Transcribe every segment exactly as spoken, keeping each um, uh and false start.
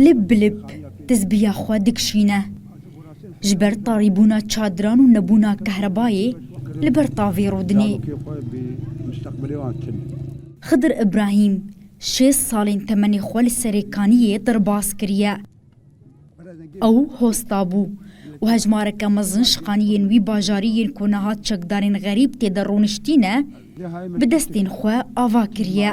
Lib bi lib tizbiya xwe dikişîne. Ji ber tarîbûna çadiran û nebûna kehrebayê li ber tavê rûdinê. Xidir Îbrahîm şêst salên temenê xwe li Serêkaniyê derbas kiriye. Ew hosta bû û hejmareke mezin ji xaniyên wî bajarî yên ku niha çekdarên xerîb tê de rûniştîne, bi destên xwe ava kiriye.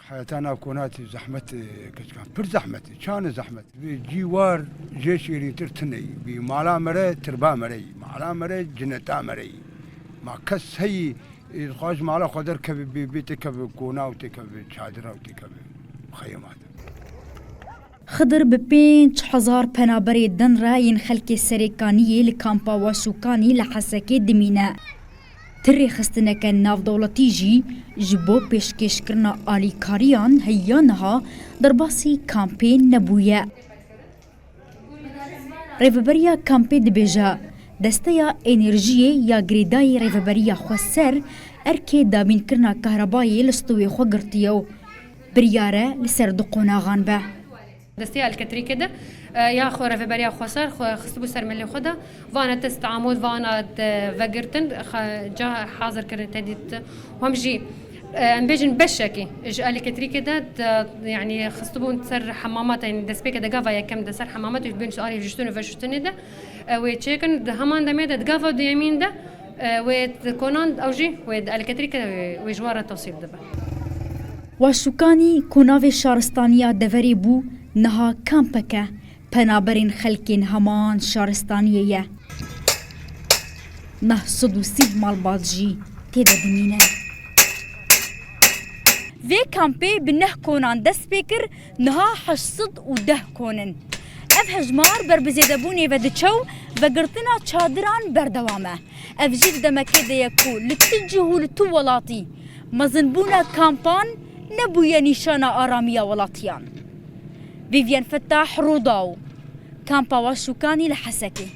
Heyeta nav konatî zehmet, e, keçikan. Pir zehmet, çane zehmet. Bi cîwar jê şêrîntir tune yî. Bi mala mere, tirba mere yî. Mala mere, cineta mere yî. Ma kes heyî, e, dixwaj mala xwe derkeve, bê, bê têkeve kona û têkeve çadira û têkeve xeyema de. Xidir bi pênc hezar penaberê din re yên xelkê Serêkaniyê li kampa Waşûkanî li Hesekê dimîne. Ti rêxistineke navdewletî jî ji bo pêşkêşkirina alîkariyan heya niha derbasî kampê nebûye. Rêveberiya kampê dibêje, desteya enerjiyê ya girêdayî Rêveberiya Xweser erkê dabînkirina kahrebayê li stûyê xwe girtiye û biryar e li ser du qonaxan be. Desteya Elketrîkê de, e, ya xwe Rêveberiya Xweser xwe xistibû ser milê xwe de, vana test amod, vana de vegirtin, xa-, ca hazir kirin tedît. Hem jî, e, em bêjin beşekî ji Elketrîkê de, de, yanî xistibûn ser hemamat, yanî destpêkê de gava yekem de ser hemamat û bên arê juştin û veşuştinê de, e, wê çêkin, di heman demê de di gava duyemîn de, e, wê di konan ew jî wê di Elketrîkê de wê, wê ji wan re tewsîl dibe. Waşûkanî ku navê şaristaniya deverê bû, niha kampeke penaberên xelkên heman şaristaniyê ye. Neh sed û sî malbat jî tê de dimînin. Vê kampê bi neh konan dest pê kir, niha heşt sed û deh kon in. Ev hejmar ber bi zêdebûnê ve diçe û vegirtina çadiran berdewam e. Ev jî di demekê de ye ku li tu cih û li tu welatî mezinbûna kampan nebûye nîşana aramiya welatiyan. Vîvyen Fettah, Rûdaw, kampa Waşûkanî li Hesekê.